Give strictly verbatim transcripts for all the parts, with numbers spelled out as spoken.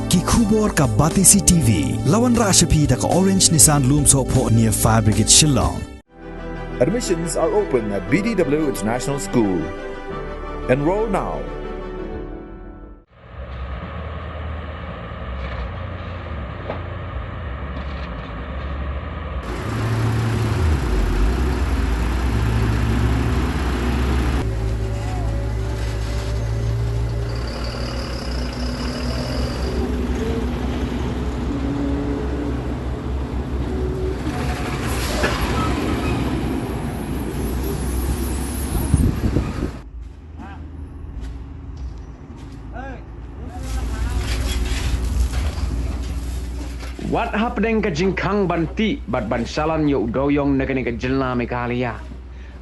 Ki khubor ka Batesi T V, la wanrah sha phi da ka Orange Nissan Lumsohphoh near Fire Brigade Shillong. Admissions are open at B D W International School. Enroll now. Wat hapdeng ka jingkhang ban tih bad ban shalan ïa u dewïong na kane ka jylla Meghalaya,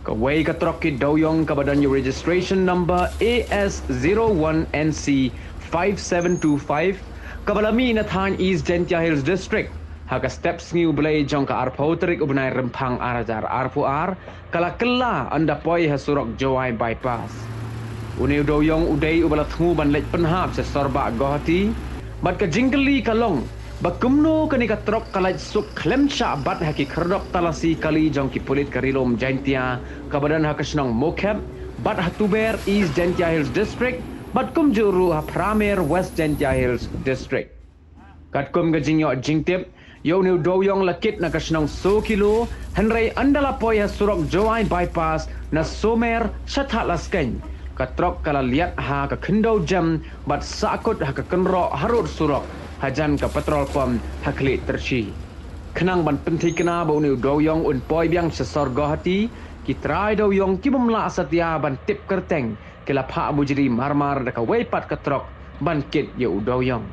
kawei ka trok kit dewïong kaba don ïa u registration number A S zero one N C five seven two five, kaba la mih na thaiñ East Jaintia Hills District ha ka step Sngi U Blei jong ka arphew tarik u bnai Rymphang ar hajar arphew ar, ka la kylla ynda poi ha surok Jowai Bypass. Une u dewïong u dei uba la thmu ban leit pynhap sha sorbah Guwahati, bad ka jingkylli ka long ba kumno kane ka trok ka lait suk khlem shah bat ha ki khyrdop talasi kali jong ki pulit ka Ri-lum Jaintia kaba don ha ka shnong Mawkhep, bad ha Tuber, East Jaintia Hills District, bad kumjuh ruh ha Phramer, West Jaintia Hills District. Katkum ka jingïoh jingtip, ïa une u dewïong la kit na ka shnong Sokilo, hynrei ynda la poi ha surok Jowai Bypass na Somer, sha Thadlaskein, ka trok ka la liat ha ka khyndew jem bad sahkut ha ka kynroh harud surok, hajan ka petrol pump ha Khliehtrshi. Khnang ban pynthikna ba une u dewïong un poi biang sha sor Guwahati, ki trai dewïong ki bym lah satia ban tip kyrteng, ki la phah bujli marmar da kawei pat ka trok ban kit ïa u dewïong.